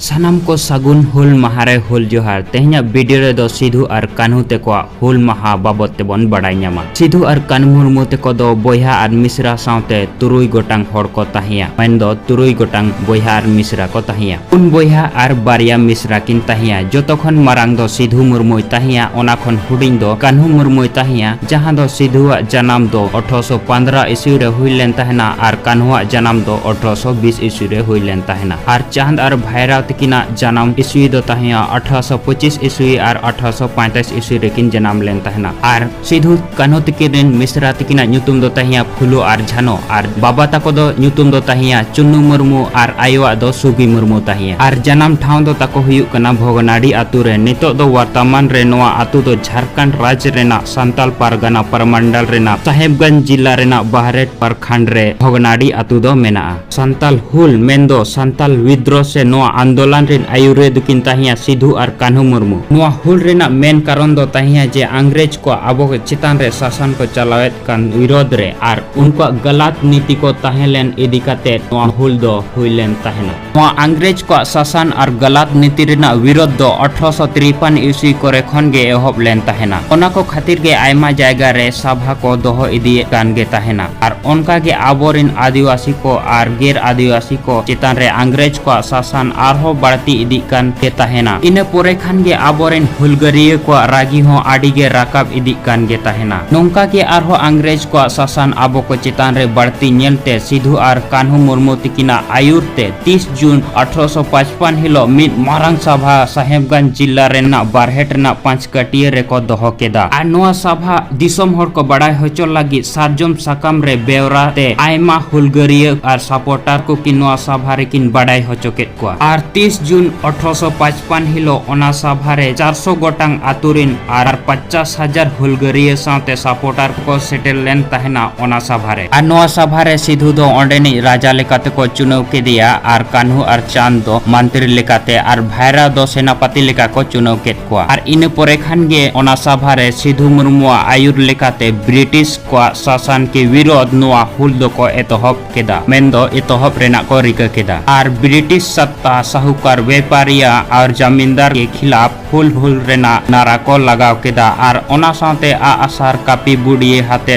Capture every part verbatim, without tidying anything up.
ᱥᱟᱱᱟᱢ ᱠᱚ ᱥᱟᱹᱜᱩᱱ ᱦᱩᱞ ᱢᱟᱦᱟ ᱨᱮ ᱦᱩᱞ ᱡᱚᱦᱟᱨ᱾ ᱛᱮᱦᱮᱧᱟᱜ ᱵᱷᱤᱰᱤᱭᱳ ᱨᱮᱫᱚ ᱥᱤᱫᱷᱩ ᱟᱨ ᱠᱟᱹᱱᱦᱩ ᱛᱮᱠᱚᱣᱟᱜ ᱦᱩᱞ ᱢᱟᱦᱟ ᱵᱟᱵᱚᱛ ᱛᱮᱵᱚᱱ ᱵᱟᱲᱟᱭ ᱧᱟᱢᱟ᱾ ᱥᱤᱫᱷᱩ ᱟᱨ ᱠᱟᱹᱱᱦᱩ ᱢᱩᱨᱢᱩ ᱛᱮᱠᱚ ᱫᱚ ᱵᱚᱭᱦᱟ ᱟᱨ ᱢᱤᱥᱨᱟ ᱥᱟᱶᱛᱮ ᱛᱩᱨᱩᱭ ᱜᱚᱴᱟᱝ ᱦᱚᱲ ᱠᱚ ᱛᱟᱦᱮᱸᱭᱟ, ᱢᱮᱱᱫᱚ ᱛᱩᱨᱩᱭ ᱜᱚᱴᱟᱝ ᱵᱚᱭᱦᱟ ᱟᱨ ᱢᱤᱥᱨᱟ ᱠᱚ ᱛᱟᱦᱮᱸᱭᱟ᱾ ᱯᱩᱱ ᱵᱚᱭᱦᱟ ᱟᱨ ᱵᱟᱨᱭᱟ ᱢᱤᱥᱨᱟ ᱠᱤᱱ ᱛᱟᱦᱮᱸᱭᱟ᱾ ᱡᱚᱛᱚ ᱠᱷᱚᱱ ᱢᱟᱨᱟᱝ ᱫᱚ ᱥᱤᱫᱷᱩ ᱢᱩᱨᱢᱩᱭ ᱛᱟᱦᱮᱸᱭᱟ, ᱚᱱᱟ ᱠᱷᱚᱱ ᱦᱩᱰᱤᱧ ᱫᱚ ᱠᱟᱹᱱᱦᱩ ᱢᱩᱨᱢᱩᱭ ᱛᱟᱦᱮᱸᱭᱟ, ᱡᱟᱦᱟᱸ ᱫᱚ ᱥᱤᱫᱷᱩᱣᱟᱜ ᱡᱟᱱᱟᱢ ᱫᱚ ᱟᱴᱷᱨᱚᱥᱚ ᱯᱚᱱᱫᱽᱨᱚ ᱤᱥᱣᱤ ᱨᱮ ᱦᱩᱭ ᱞᱮᱱ ᱛᱟᱦᱮᱱᱟ ᱟᱨ ᱠᱟᱹᱱᱦᱩᱣᱟᱜ ᱡᱟᱱᱟᱢ ᱫᱚ ᱟᱴᱷᱨᱚᱥᱚ ᱵᱤᱥ ᱤᱥᱣᱤ ᱨᱮ ᱦᱩᱭ ᱞᱮᱱ ᱛᱟᱦᱮᱱᱟ᱾ ᱟᱨ ᱪᱟᱸᱫᱽ ᱟᱨ ᱵᱷᱟᱭᱨᱟᱣ ᱛᱤᱠᱤᱱᱟᱜ ᱡᱟᱱᱟᱢ ᱤᱥᱣᱤ ᱫᱚ ᱛᱟᱦᱮᱸᱭᱟ ᱟᱴᱷᱨᱚᱥᱚ ᱯᱚᱸᱪᱤᱥ ᱤᱥᱣᱤ ᱟᱨ ᱟᱴᱷᱨᱚᱥᱚ ᱯᱚᱸᱭᱛᱟᱞᱤᱥ ᱤᱥᱣᱤ ᱨᱮᱠᱤᱱ ᱡᱟᱱᱟᱢ ᱞᱮᱱ ᱛᱟᱦᱮᱱᱟ᱾ ᱟᱨ ᱥᱤᱫᱷᱩ ᱠᱟᱹᱱᱦᱩ ᱛᱤᱠᱤᱱ ᱨᱮᱱ ᱢᱤᱥᱨᱟ ᱛᱤᱠᱤᱱᱟᱜ ᱧᱩᱛᱩᱢ ᱫᱚ ᱛᱟᱦᱮᱸᱭᱟ ᱯᱷᱩᱞᱳ ᱟᱨ ᱡᱷᱟᱱᱚ, ᱟᱨ ᱵᱟᱵᱟ ᱛᱟᱠᱚ ᱫᱚ ᱧᱩᱛᱩᱢ ᱫᱚ ᱛᱟᱦᱮᱸᱭᱟ ᱪᱩᱱᱱᱩ ᱢᱩᱨᱢᱩ ᱟᱨ ᱟᱭᱳᱣᱟᱜ ᱫᱚ ᱥᱩᱜᱤ ᱢᱩᱨᱢᱩ ᱛᱟᱦᱮᱸᱭᱟ᱾ ᱟᱨ ᱡᱟᱱᱟᱢ ᱴᱷᱟᱶ ᱫᱚ ᱛᱟᱠᱚ ᱦᱩᱭᱩᱜ ᱠᱟᱱᱟ ᱵᱷᱚᱜᱽᱱᱟᱰᱤ ᱟᱛᱳ ᱨᱮ᱾ ᱱᱤᱛᱚᱜ ᱫᱚ ᱣᱟᱨᱛᱟᱢᱟᱱ ᱨᱮ ᱱᱚᱣᱟ ᱟᱛᱳ ᱫᱚ ᱡᱷᱟᱲᱠᱷᱚᱸᱰ ᱨᱟᱡᱽ ᱨᱮᱱᱟᱜ ᱥᱟᱱᱛᱟᱞ ᱯᱟᱨᱜᱟᱱᱟ ᱯᱨᱚᱢᱚᱱᱰᱚᱞ ᱨᱮᱱᱟᱜ ᱥᱟᱦᱮᱵᱽᱜᱚᱸᱡᱽ ᱡᱤᱞᱟ ᱨᱮᱱᱟᱜ ᱵᱟᱦᱨᱮᱴ ᱯᱨᱚᱠᱷᱚᱸᱰ ᱨᱮ ᱵᱷᱚᱜᱽᱱᱟᱰᱤ ᱟᱛᱳ ᱫᱚ ᱢᱮᱱᱟᱜᱼᱟ᱾ ᱥᱟᱱᱛᱟᱞ ᱦᱩᱞ ᱢᱮᱱᱫᱚ ᱥᱟᱱᱛᱟᱞ ᱣᱤᱫᱽᱨᱚ ᱥᱮ ᱱᱚᱣᱟ ᱟᱱᱫᱳᱞᱚᱱ ᱨᱮᱱ ᱟᱹᱭᱩᱨᱤᱭᱟᱹ ᱫᱚᱠᱤᱱ ᱛᱟᱦᱮᱸᱭᱟ ᱥᱤᱫᱷᱩ ᱟᱨ ᱠᱟᱹᱱᱦᱩ ᱢᱩᱨᱢᱩ᱾ ᱱᱚᱣᱟ ᱦᱩᱞ ᱨᱮᱱᱟᱜ ᱢᱮᱱ ᱠᱟᱨᱚᱱ ᱫᱚ ᱛᱟᱦᱮᱸᱭᱟ ᱡᱮ ᱤᱝᱨᱮᱡᱽ ᱠᱚᱣᱟᱜ ᱟᱵᱚ ᱪᱮᱛᱟᱱ ᱨᱮ ᱥᱟᱥᱚᱱ ᱠᱚ ᱪᱟᱞᱟᱣᱮᱫ ᱠᱟᱱ ᱵᱤᱨᱳᱫᱷ ᱨᱮ ᱟᱨ ᱩᱱᱠᱩᱣᱟᱜ ᱜᱟᱞᱟᱛ ᱱᱤᱛᱤ ᱠᱚ ᱛᱟᱦᱮᱸ ᱞᱮᱱ ᱤᱫᱤ ᱠᱟᱛᱮ ᱱᱚᱣᱟ ᱦᱩᱞ ᱫᱚ ᱦᱩᱭ ᱞᱮᱱ ᱛᱟᱦᱮᱱᱟ᱾ ᱱᱚᱣᱟ ᱤᱝᱨᱮᱡᱽ ᱠᱚᱣᱟᱜ ᱥᱟᱥᱚᱱ ᱟᱨ ᱜᱟᱞᱟᱛ ᱱᱤᱛᱤ ᱨᱮᱱᱟᱜ ᱵᱤᱨᱳᱫᱷ ᱫᱚ ᱟᱴᱷᱨᱚᱥᱚ ᱛᱤᱨᱯᱟᱱ ᱤᱥᱣᱤ ᱠᱚᱨᱮ ᱠᱷᱚᱱ ᱜᱮ ᱮᱦᱚᱵ ᱞᱮᱱ ᱛᱟᱦᱮᱱᱟ᱾ ᱚᱱᱟ ᱠᱚ ᱠᱷᱟᱹᱛᱤᱨ ᱜᱮ ᱟᱭᱢᱟ ᱡᱟᱭᱜᱟ ᱨᱮ ᱥᱟᱵᱷᱟ ᱠᱚ ᱫᱚᱦᱚ ᱤᱫᱤᱭᱮᱫ ᱠᱟᱱ ᱜᱮ ᱛᱟᱦᱮᱱᱟ᱾ ᱟᱨ ᱚᱱᱠᱟ ᱜᱮ ᱟᱵᱚᱨᱮᱱ ᱟᱹᱫᱤᱵᱟᱹᱥᱤ ᱠᱚ ᱟᱨ ᱜᱮᱨ ᱟᱹᱫᱤᱵᱟᱹᱥᱤ ᱠᱚ ᱪᱮᱛᱟᱱ ᱨᱮ ᱤᱝᱨᱮᱡᱽ ᱠᱚᱣᱟᱜ ᱥᱟᱥᱚᱱ ᱟᱨᱦᱚᱸ ᱵᱟᱹᱲᱛᱤ ᱤᱫᱤᱜ ᱠᱟᱱ ᱜᱮ ᱛᱟᱦᱮᱱᱟ᱾ ᱤᱱᱟᱹ ᱯᱚᱨᱮ ᱠᱷᱟᱱ ᱜᱮ ᱟᱵᱚᱨᱮᱱ ᱦᱩᱞᱜᱟᱹᱨᱤᱭᱟᱹ ᱠᱚᱣᱟᱜ ᱨᱟᱹᱜᱤ ᱦᱚᱸ ᱟᱹᱰᱤ ᱜᱮ ᱨᱟᱠᱟᱵ ᱤᱫᱤᱜ ᱠᱟᱱ ᱜᱮ ᱛᱟᱦᱮᱱᱟ᱾ ᱱᱚᱝᱠᱟ ᱜᱮ ᱟᱨᱦᱚᱸ ᱤᱝᱨᱮᱡᱽ ᱠᱚᱣᱟᱜ ᱥᱟᱥᱚᱱ ᱟᱵᱚ ᱠᱚ ᱪᱮᱛᱟᱱ ᱨᱮ ᱵᱟᱹᱲᱛᱤ ᱧᱮᱞᱛᱮ ᱥᱤᱫᱷᱩ ᱟᱨ ᱠᱟᱹᱱᱦᱩ ᱢᱩᱨᱢᱩ ᱛᱤᱠᱤᱱᱟᱜ ᱟᱹᱭᱩᱨ ᱛᱮ ᱛᱤᱥ ᱡᱩᱱ ᱟᱴᱷᱨᱚᱥᱚ ᱯᱟᱸᱪᱯᱟᱱ ᱦᱤᱞᱳᱜ ᱢᱤᱫ ᱢᱟᱨᱟᱝ ᱥᱟᱵᱷᱟ ᱥᱟᱦᱮᱵᱽᱜᱚᱸᱡᱽ ᱡᱤᱞᱟ ᱨᱮᱱᱟᱜ ᱵᱟᱨᱦᱮᱴ ᱨᱮᱱᱟᱜ ᱯᱟᱸᱪ ᱠᱟᱹᱴᱤᱭᱟᱹ ᱨᱮᱠᱚ ᱫᱚᱦᱚ ᱠᱮᱫᱟ᱾ ᱟᱨ ᱱᱚᱣᱟ ᱥᱟᱵᱷᱟ ᱫᱤᱥᱚᱢ ᱦᱚᱲ ᱠᱚ ᱵᱟᱲᱟᱭ ᱦᱚᱪᱚ ᱞᱟᱹᱜᱤᱫ ᱥᱟᱨᱡᱚᱢ ᱥᱟᱠᱟᱢ ᱨᱮ ᱵᱮᱣᱨᱟ ᱛᱮ ᱟᱭᱢᱟ ᱦᱩᱞᱜᱟᱹᱨᱤᱭᱟᱹ ᱟᱨ ᱥᱟᱯᱚᱨᱴᱟᱨ ᱠᱚ ᱠᱤᱱ ᱱᱚᱣᱟ ᱥᱟᱵᱷᱟ ᱨᱮᱠᱤᱱ ᱵᱟᱲᱟᱭ ᱦᱚᱪᱚ ᱠᱮᱫ ᱠᱚᱣᱟ᱾ ᱟᱨ ᱛᱤᱥ ᱡᱩᱱ ᱟᱴᱷᱨᱚᱥᱚ ᱯᱟᱸᱪᱯᱟᱱ ᱦᱤᱞᱳᱜ ᱚᱱᱟ ᱥᱟᱵᱷᱟ ᱨᱮ ᱪᱟᱨᱥᱚ ᱜᱚᱴᱟᱝ ᱟᱛᱳ ᱨᱤᱱ ᱟᱨ ᱯᱚᱧᱪᱟᱥ ᱦᱟᱡᱟᱨ ᱦᱩᱞᱜᱟᱹᱨᱤᱭᱟᱹ ᱥᱟᱶᱛᱮ ᱥᱟᱯᱚᱨᱴᱟᱨ ᱠᱚ ᱥᱮᱴᱮᱨ ᱞᱮᱱ ᱛᱟᱦᱮᱱᱟ ᱚᱱᱟ ᱥᱟᱵᱷᱟ ᱨᱮ᱾ ᱟᱨ ᱱᱚᱣᱟ ᱥᱟᱵᱷᱟ ᱨᱮ ᱥᱤᱫᱷᱩ ᱫᱚ ᱚᱸᱰᱮᱱᱤᱡ ᱨᱟᱡᱟ ᱞᱮᱠᱟᱛᱮ ᱠᱚ ᱪᱩᱱᱟᱹᱣ ᱠᱮᱫᱮᱭᱟ ᱟᱨ ᱠᱟᱹᱱᱦᱩ ᱟᱨ ᱪᱟᱸᱫᱽ ᱫᱚ ᱢᱚᱱᱛᱨᱤ ᱞᱮᱠᱟᱛᱮ ᱟᱨ ᱵᱷᱟᱭᱨᱟ ᱫᱚ ᱥᱮᱱᱟᱯᱚᱛᱤ ᱞᱮᱠᱟ ᱠᱚ ᱪᱩᱱᱟᱹᱣ ᱠᱮᱫ ᱠᱚᱣᱟ᱾ ᱟᱨ ᱤᱱᱟᱹ ᱯᱚᱨᱮ ᱠᱷᱟᱱ ᱜᱮ ᱚᱱᱟ ᱥᱟᱵᱷᱟ ᱨᱮ ᱥᱤᱫᱷᱩ ᱢᱩᱨᱢᱩᱣᱟᱜ ᱟᱹᱭᱩᱨ ᱞᱮᱠᱟᱛᱮ ᱵᱨᱤᱴᱤᱥ ᱠᱚᱣᱟᱜ ᱥᱟᱥᱚᱱ ᱠᱮ ᱵᱤᱨᱳᱫᱷ ᱱᱚᱣᱟ ᱦᱩᱞ ᱫᱚᱠᱚ ᱮᱛᱚᱦᱚᱵ ᱠᱮᱫᱟ, ᱢᱮᱱᱫᱚ ᱮᱛᱚᱦᱚᱵ ᱨᱮᱱᱟᱜ ᱠᱚ ᱨᱤᱠᱟᱹ ᱠᱮᱫᱟ᱾ ᱟᱨ ᱵᱨᱤᱴᱤᱥ ᱥᱟᱛᱛᱟ ᱥᱟᱦᱟ ᱥᱟᱦᱩᱠᱟᱨ, ᱵᱮᱯᱟᱨᱤᱭᱟ ᱟᱨ ᱡᱟᱢᱤᱱᱫᱟᱨ ᱠᱮ ᱠᱷᱤᱞᱟᱯ ᱦᱩᱞ ᱦᱩᱞ ᱨᱮᱱᱟᱜ ᱱᱟᱨᱟ ᱠᱚ ᱞᱟᱜᱟᱣ ᱠᱮᱫᱟ ᱟᱨ ᱚᱱᱟ ᱥᱟᱶᱛᱮ ᱟᱜ ᱟᱥᱟᱨ ᱠᱟᱹᱯᱤ ᱵᱩᱰᱤᱭᱟᱹ ᱦᱟᱛᱮ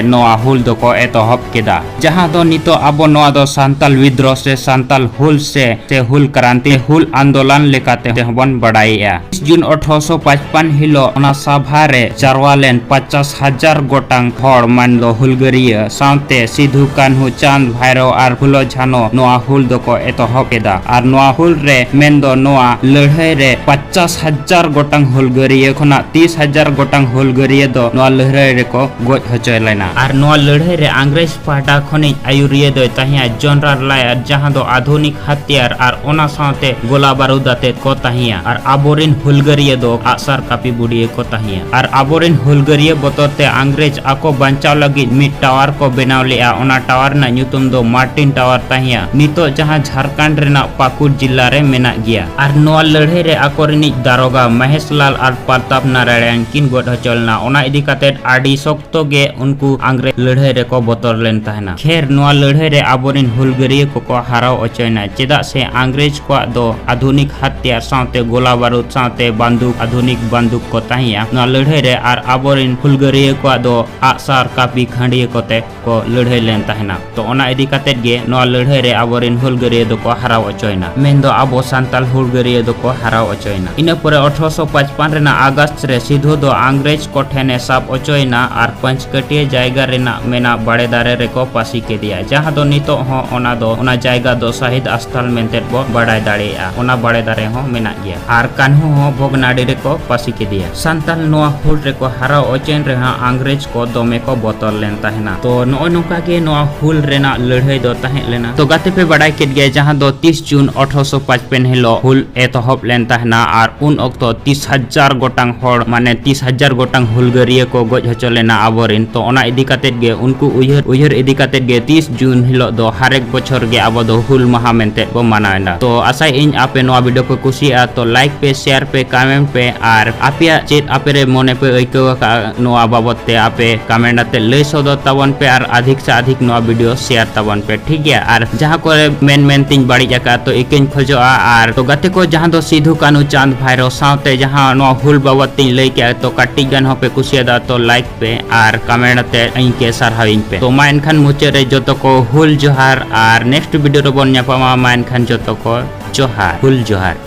ᱱᱚᱣᱟ ᱦᱩᱞ ᱫᱚᱠᱚ ᱮᱛᱚᱦᱚᱵ ᱠᱮᱫᱟ, ᱡᱟᱦᱟᱸ ᱫᱚ ᱱᱤᱛᱚᱜ ᱟᱵᱚ ᱱᱚᱣᱟ ᱫᱚ ᱥᱟᱱᱛᱟᱞ ᱣᱤᱫᱽᱨᱚᱦ ᱥᱮ ᱥᱟᱱᱛᱟᱞ ᱦᱩᱞ ᱥᱮ, ᱥᱮ ᱦᱩᱞ ᱠᱨᱟᱱᱛᱤ, ᱦᱩᱞ ᱟᱱᱫᱳᱞᱚᱱ ᱞᱮᱠᱟᱛᱮ ᱦᱚᱸᱵᱚᱱ ᱵᱟᱰᱟᱭᱮᱜᱼᱟ᱾ ᱡᱩᱱ ᱟᱴᱷᱨᱚᱥᱚ ᱯᱟᱸᱪᱯᱟᱱ ᱦᱤᱞᱳᱜ ᱚᱱᱟ ᱥᱟᱵᱷᱟ ᱨᱮ ᱡᱟᱨᱣᱟ ᱞᱮᱱ ᱯᱚᱧᱪᱟᱥ ᱦᱟᱡᱟᱨ ᱜᱚᱴᱟᱝ ᱦᱚᱲ ᱢᱟᱱᱫᱚ ᱦᱩᱞᱜᱟᱹᱨᱤᱭᱟᱹ ᱥᱟᱶᱛᱮ ᱥᱤᱫᱷᱩ, ᱠᱟᱹᱱᱦᱩ, ᱪᱟᱸᱫᱽ, ᱵᱷᱟᱭᱨᱚ ᱟᱨ ᱯᱷᱩᱞᱳ ᱡᱷᱟᱱᱚ ᱱᱚᱣᱟ ᱦᱩᱞ ᱫᱚᱠᱚ ᱮᱛᱚᱦᱚᱵ ᱠᱮᱫᱟ᱾ ᱟᱨ ᱱᱚᱣᱟ ᱦᱩᱞ ᱨᱮ ᱢᱮᱱᱫᱚ ᱱᱚᱣᱟ ᱞᱟᱹᱲᱦᱟᱹᱭ ᱨᱮ ᱯᱚᱧᱪᱟᱥ ᱦᱟᱡᱟᱨ ᱜᱚᱴᱟᱝ ᱦᱩᱞᱜᱟᱹᱨᱤᱭᱟᱹ ᱠᱷᱚᱱᱟᱜ ᱛᱤᱥ ᱦᱟᱡᱟᱨ ᱜᱚᱴᱟᱝ ᱦᱩᱞᱜᱟᱹᱨᱤᱭᱟᱹ ᱫᱚ ᱱᱚᱣᱟ ᱞᱟᱹᱲᱦᱟᱹᱭ ᱨᱮᱠᱚ ᱜᱚᱡ ᱦᱚᱪᱚ ᱞᱮᱱᱟ᱾ ᱟᱨ ᱱᱚᱣᱟ ᱞᱟᱹᱲᱦᱟᱹᱭ ᱨᱮ ᱤᱝᱨᱮᱡᱽ ᱯᱟᱦᱴᱟ ᱠᱷᱚᱱᱤᱡ ᱟᱹᱭᱩᱨᱤᱭᱟᱹ ᱫᱚᱭ ᱛᱟᱦᱮᱸᱭᱟ ᱡᱚᱱᱨᱟᱞ ᱞᱟᱭᱟᱨ, ᱡᱟᱦᱟᱸ ᱫᱚ ᱟᱫᱷᱩᱱᱤᱠ ᱦᱟᱛᱤᱭᱟᱨ ᱟᱨ ᱚᱱᱟ ᱥᱟᱶᱛᱮ ᱜᱚᱞᱟ ᱵᱟᱹᱨᱩᱫ ᱟᱛᱮᱫ ᱠᱚ ᱛᱟᱦᱮᱸᱭᱟ᱾ ᱟᱨ ᱟᱵᱚᱨᱮᱱ ᱦᱩᱞᱜᱟᱹᱨᱤᱭᱟᱹ ᱫᱚ ᱟᱜᱼᱥᱟᱨ ᱠᱟᱹᱯᱤ ᱵᱩᱰᱤᱭᱟᱹ ᱠᱚ ᱛᱟᱦᱮᱸᱭᱟ᱾ ᱟᱨ ᱟᱵᱚᱨᱮᱱ ᱦᱩᱞᱜᱟᱹᱨᱤᱭᱟᱹ ᱵᱚᱛᱚᱨ ᱛᱮ ᱤᱝᱨᱮᱡᱽ ᱟᱠᱚ ᱵᱟᱧᱪᱟᱣ ᱞᱟᱹᱜᱤᱫ ᱢᱤᱫ ᱴᱟᱣᱟᱨ ᱠᱚ ᱵᱮᱱᱟᱣ ᱞᱮᱫᱼᱟ᱾ ᱚᱱᱟ ᱴᱟᱣᱟᱨ ᱨᱮᱱᱟᱜ ᱧᱩᱛᱩᱢ ᱫᱚ ᱢᱟᱨᱴᱤᱱ ᱴᱟᱣᱟᱨ ᱛᱟᱦᱮᱸᱭᱟ᱾ ᱱᱤᱛᱚᱜ ᱡᱟᱦᱟᱸ ᱡᱷᱟᱲᱠᱷᱚᱸᱰ ᱨᱮᱱᱟᱜ ᱯᱟᱠᱩᱲ ᱡᱤᱞᱟ ᱨᱮ ᱢᱮᱱᱟᱜ ᱜᱮᱭᱟ᱾ ᱟᱨ ᱱᱚᱣᱟ ᱞᱟᱹᱲᱦᱟᱹᱭ ᱨᱮ ᱟᱠᱚᱨᱮᱱᱤᱡ ᱫᱟᱨᱚᱜᱟ ᱢᱚᱦᱮᱥ ᱞᱟᱞ ᱟᱨ ᱯᱨᱚᱛᱟᱯ ᱱᱟᱨᱟᱭᱚᱬ ᱠᱤᱱ ᱜᱚᱡ ᱦᱚᱪᱚ ᱞᱮᱱᱟ᱾ ᱚᱱᱟ ᱤᱫᱤ ᱠᱟᱛᱮᱫ ᱟᱹᱰᱤ ᱥᱚᱠᱛᱚ ᱡᱚᱛᱚ ᱜᱮ ᱩᱱᱠᱩ ᱤᱝᱨᱮᱡᱽ ᱞᱟᱹᱲᱦᱟᱹᱭ ᱨᱮᱠᱚ ᱵᱚᱛᱚᱨ ᱞᱮᱱ ᱛᱟᱦᱮᱱᱟ᱾ ᱠᱷᱮᱨ, ᱱᱚᱣᱟ ᱞᱟᱹᱲᱦᱟᱹᱭ ᱨᱮ ᱟᱵᱚᱨᱮᱱ ᱦᱩᱞᱜᱟᱹᱨᱤᱭᱟᱹ ᱠᱚᱠᱚ ᱦᱟᱨᱟᱣ ᱚᱪᱚᱭᱮᱱᱟ, ᱪᱮᱫᱟᱜ ᱥᱮ ᱤᱝᱨᱮᱡᱽ ᱠᱚᱣᱟᱜ ᱫᱚ ᱟᱫᱷᱩᱱᱤᱠ ᱦᱟᱛᱤᱭᱟᱨ ᱥᱟᱶᱛᱮ ᱜᱚᱞᱟ ᱵᱟᱹᱨᱩᱫ ᱥᱟᱶᱛᱮ ᱵᱟᱱᱫᱩᱠ, ᱟᱫᱷᱩᱱᱤᱠ ᱵᱟᱱᱫᱩᱠ ᱠᱚ ᱛᱟᱦᱮᱸᱭᱟ᱾ ᱱᱚᱣᱟ ᱞᱟᱹᱲᱦᱟᱹᱭ ᱨᱮ ᱟᱨ ᱟᱵᱚᱨᱮᱱ ᱦᱩᱞᱜᱟᱹᱨᱤᱭᱟᱹ ᱠᱚᱣᱟᱜ ᱫᱚ ᱟᱜᱼᱥᱟᱨ, ᱠᱟᱹᱯᱤ, ᱠᱷᱟᱹᱰᱭᱟᱹ ᱠᱚᱛᱮ ᱠᱚ ᱞᱟᱹᱲᱦᱟᱹᱭ ᱞᱮᱱ ᱛᱟᱦᱮᱱᱟ᱾ ᱛᱚ, ᱚᱱᱟ ᱤᱫᱤ ᱠᱟᱛᱮᱫ ᱜᱮ ᱱᱚᱣᱟ ᱞᱟᱹᱲᱦᱟᱹᱭ ᱨᱮ ᱟᱵᱚᱨᱮᱱ ᱦᱩᱞᱜᱟᱹᱨᱤᱭᱟᱹ ᱫᱚᱠᱚ ᱦᱟᱨᱟᱣ ᱚᱪᱚᱭᱮᱱᱟ, ᱢᱮᱱᱫᱚ ᱟᱵᱚ ᱥᱟᱱᱛᱟᱞ ᱦᱩᱞᱜᱟᱹᱨᱤᱭᱟᱹ ᱫᱚᱠᱚ ᱦᱟᱨᱟᱣ ᱚᱪᱚᱭᱮᱱᱟ᱾ ᱤᱱᱟᱹ ᱯᱚᱨᱮ ᱟᱴᱷᱨᱚᱥᱚ ᱯᱟᱸᱪᱯᱟᱱ ᱨᱮᱱᱟᱜ ᱟᱜᱚᱥᱴ ᱨᱮ ᱥᱤᱫᱷᱩ ᱫᱚ ᱤᱝᱨᱮᱡᱽ ᱠᱚ ᱴᱷᱮᱱᱮ ᱥᱟᱵ ᱚᱪᱚᱭᱮᱱᱟ ᱟᱨ ᱯᱟᱸᱪᱠᱟᱹᱴᱤᱭᱟᱹ ᱡᱟᱭᱜᱟ ᱨᱮᱱᱟᱜ ᱢᱮᱱᱟᱜ ᱵᱟᱲᱮ ᱫᱟᱨᱮ ᱨᱮᱠᱚ ᱯᱟᱹᱥᱤ ᱠᱮᱫᱮᱭᱟ, ᱡᱟᱦᱟᱸ ᱫᱚ ᱱᱤᱛᱚᱜ ᱦᱚᱸ ᱚᱱᱟ ᱫᱚ, ᱚᱱᱟ ᱡᱟᱭᱜᱟ ᱫᱚ ᱥᱟᱦᱤᱫ ᱟᱥᱛᱷᱟᱞ ᱢᱮᱱᱛᱮ ᱵᱚ ᱵᱟᱲᱟᱭ ᱫᱟᱲᱮᱭᱟᱜᱼᱟ᱾ ᱚᱱᱟ ᱵᱟᱲᱮ ᱫᱟᱨᱮ ᱦᱚᱸ ᱢᱮᱱᱟᱜ ᱜᱮᱭᱟ᱾ ᱟᱨ ᱠᱟᱹᱱᱦᱩ ᱦᱚᱸ ᱵᱷᱚᱜᱽᱱᱟᱰᱤ ᱨᱮᱠᱚ ᱯᱟᱹᱥᱤ ᱠᱮᱫᱮᱭᱟ᱾ ᱥᱟᱱᱛᱟᱞ ᱱᱚᱣᱟ ᱦᱩᱞ ᱨᱮᱠᱚ ᱦᱟᱨᱟᱣ ᱚᱪᱚᱭᱮᱱ ᱨᱮᱦᱚᱸ ᱤᱝᱨᱮᱡᱽ ᱠᱚ ᱫᱚᱢᱮ ᱠᱚ ᱵᱚᱛᱚᱨ ᱞᱮᱱ ᱛᱟᱦᱮᱱᱟ᱾ ᱛᱚ, ᱱᱚᱜᱼᱚᱭ ᱱᱚᱝᱠᱟ ᱜᱮ ᱱᱚᱣᱟ ᱦᱩᱞ ᱨᱮᱱᱟᱜ ᱞᱟᱹᱲᱦᱟᱹᱭ ᱫᱚ ᱛᱟᱦᱮᱸ ᱞᱮᱱᱟ᱾ ᱛᱚ, ᱜᱟᱛᱮ ᱯᱮ ᱵᱟᱲᱟᱭ ᱠᱮᱫ ᱜᱮᱭᱟ, ᱡᱟᱦᱟᱸ ᱫᱚ ᱛᱤᱥ ᱡᱩᱱ ᱟᱴᱷᱨᱚᱥᱚ ᱯᱟᱸᱪᱯᱟᱱ ᱦᱤᱞᱳᱜ ᱦᱩᱞ ᱮᱛᱚᱦᱚᱵ ᱞᱮᱱ ᱛᱟᱦᱮᱱᱟ ᱟᱨ ᱩᱱ ᱚᱠᱛᱚ ᱛᱤᱥ ᱦᱟᱡᱟᱨ ᱜᱚᱴᱟᱝ ᱦᱚᱲ, ᱢᱟᱱᱮ ᱛᱤᱥ ᱦᱟᱡᱟᱨ ᱜᱚᱴᱟᱝ ᱦᱩᱞᱜᱟᱹᱨᱤᱭᱟᱹ ᱠᱚ ᱜᱚᱡ ᱦᱚᱪᱚ ᱞᱮᱱᱟ ᱟᱵᱚᱨᱮᱱ᱾ ᱛᱚ, ᱚᱱᱟ ᱤᱫᱤ ᱠᱟᱛᱮᱫ ᱜᱮ, ᱩᱱᱠᱩ ᱩᱭᱦᱟᱹᱨ, ᱩᱭᱦᱟᱹᱨ ᱤᱫᱤ ᱠᱟᱛᱮᱫ ᱜᱮ ᱛᱤᱥ ᱡᱩᱱ ᱦᱤᱞᱳᱜ ᱫᱚ ᱦᱟᱨᱮᱠ ᱵᱚᱪᱷᱚᱨ ᱜᱮ ᱟᱵᱚ ᱫᱚ ᱦᱩᱞ ᱢᱟᱦᱟ ᱢᱮᱱᱛᱮ ᱵᱚ ᱢᱟᱱᱟᱣ ᱮᱫᱟ᱾ ᱛᱚ, ᱟᱥᱟᱭᱮᱫ ᱟᱹᱧ ᱟᱯᱮ ᱱᱚᱣᱟ ᱵᱷᱤᱰᱤᱭᱳ ᱯᱮ ᱠᱩᱥᱤᱭᱟᱜᱼᱟ᱾ ᱛᱚ, ᱞᱟᱭᱤᱠ ᱯᱮ, ᱥᱮᱭᱟᱨ ᱯᱮ, ᱠᱚᱢᱮᱱᱴ ᱯᱮ ᱟᱨ ᱟᱯᱮᱭᱟᱜ ᱪᱮᱫ ᱟᱯᱮ ᱨᱮ ᱢᱚᱱᱮ ᱯᱮ ᱟᱹᱭᱠᱟᱹᱣ ᱟᱠᱟᱫᱼᱟ ᱱᱚᱣᱟ ᱵᱟᱵᱚᱛ ᱛᱮ ᱟᱯᱮ ᱠᱚᱢᱮᱱᱴ ᱟᱛᱮ ᱞᱟᱹᱭ ᱥᱚᱫᱚᱨ ᱛᱟᱵᱚᱱ ᱯᱮ ᱟᱨ ᱟᱫᱷᱤᱠ ᱥᱮ ᱟᱫᱷᱤᱠ ᱱᱚᱣᱟ ᱵᱷᱤᱰᱤᱭᱳ ᱥᱮᱭᱟᱨ ᱛᱟᱵᱚᱱ ᱯᱮ, ᱴᱷᱤᱠ ᱜᱮᱭᱟ? ᱟᱨ ᱡᱟᱦᱟᱸ ᱠᱚᱨᱮ ᱢᱮᱱ ᱢᱮᱱ ᱛᱤᱧ ᱵᱟᱹᱲᱤᱡ ᱟᱠᱟᱫᱼᱟ ᱛᱚ ᱤᱠᱟᱹᱧ ᱠᱷᱚᱡᱚᱜᱼᱟ ᱟᱨ ᱛᱚ ᱜᱟᱛᱮ ᱠᱚ, ᱡᱟᱦᱟᱸ ᱫᱚ ᱥᱤᱫᱷᱩ ᱠᱟᱹᱱᱦᱩ ᱪᱟᱸᱫᱽ ᱵᱷᱟᱭᱨᱳ ᱥᱟᱶᱛᱮ ᱡᱟᱦᱟᱸ ᱱᱚᱣᱟ ᱦᱩᱞ ᱵᱟᱵᱚᱫ ᱛᱤᱧ ᱞᱟᱹᱭ ᱠᱮᱜᱼᱟ, ᱛᱚ ᱠᱟᱹᱴᱤᱡ ᱜᱟᱱ ᱦᱚᱸᱯᱮ ᱠᱩᱥᱤᱭᱟᱫᱟ ᱛᱚ like ᱯᱮ ᱟᱨ comment ᱟᱛᱮ ᱤᱧ ᱠᱮ ᱥᱟᱨᱦᱟᱣᱤᱧ ᱯᱮ᱾ ᱛᱚ ᱢᱟ ᱮᱱᱠᱷᱟᱱ ᱢᱩᱪᱟᱹᱫ ᱨᱮ ᱡᱚᱛᱚ ᱠᱚ ᱦᱩᱞ ᱡᱚᱦᱟᱨ, ᱟᱨ next video ᱨᱮᱵᱚᱱ ᱧᱟᱯᱟᱢᱟ᱾ ᱢᱟ ᱮᱱᱠᱷᱟᱱ ᱡᱚᱛᱚ ᱠᱚ ᱡᱚᱦᱟᱨ, ᱦᱩᱞ ᱡᱚᱦᱟᱨ᱾